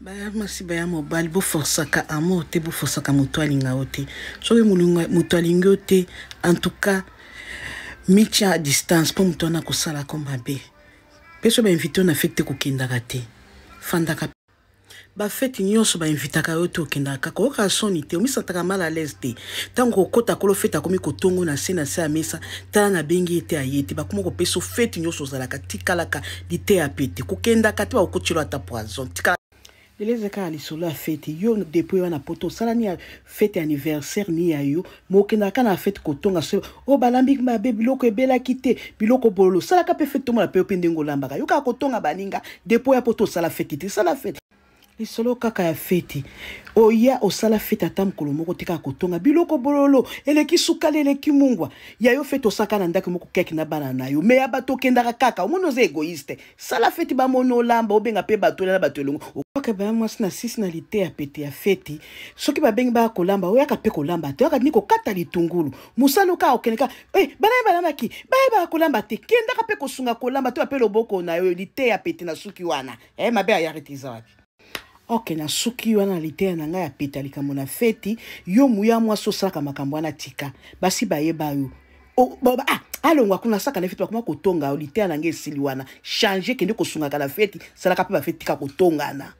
Baya mwasi, baya mobali, boforsaka amour te, boforsaka moto alinga yo te. Soki moto alingi yo te, en tout cas mitia à distance, mpo moto wana akosalaka mabe. Mpe so bainvite yo na fete te, kokendaka te, fandaka. Bafete nyonso bainvitaka yo te, okendaka kaka, oyokaka soni te, omisataka mal à l'aise te. Ntango kokota kolo fete, akomi kotongo na se na se ya mesa, tala nabengi ye te, aye te. Bakoma kopesa fete nyonso ozalaka, tikalaka liteya pete, kokendaka te, bakokotilo ata poison. Tikala lelo eza kaka lisolo ya fete. Yo depuis wana poto osala ni ya fete anniversaire ni ya yo, mokendaka kaka na fete kotonga so oyo balambi mabe, biloko ebelaki te, biloko bololo. Osalaka mpe fete, tomona mpe yo mpe ndenge olambaka. Yo kaka kotonga baninga depuis ya poto, osala fete te. Sala fete. Lisolo kaka ya feti, oya osala fete ata mokolo moko te, kaka kotonga biloko bololo, eleki sukali, eleki mungwa. Ya yo fete osaka na ndako moko keke na bana na yo, me ya bato okendaka kaka. Omoni, oza égoïste. Sala feti, bamoni olamba, obenga mpe bato na bato elongo. Oke baya mwasi na sisi na liteya pete ya feti, soki babengi baya kolamba, oyaka mpe kolamba te, oyaka ni kokata litungulu. Mosala kaka okende kaka hey, bana ye balambaki, bayebaka kolamba te. Kendaka mpe kosunga kolamba to bape loboko na yo. Liteya pete na suki wana, mabe ayaki te, eza wapi? Ok, na suki wana na liteya na ngai ya pete ya likambo na feti. Yo muya mwasi osalaka makambo wana, tika basi bayeba yo. Ah, alongwa kuna, saka na feti, bakoma kotonga yo. Liteya na ngai esili wana. Change, kende kosungaka na feti, salaka mpe bafeti, tika kotongana.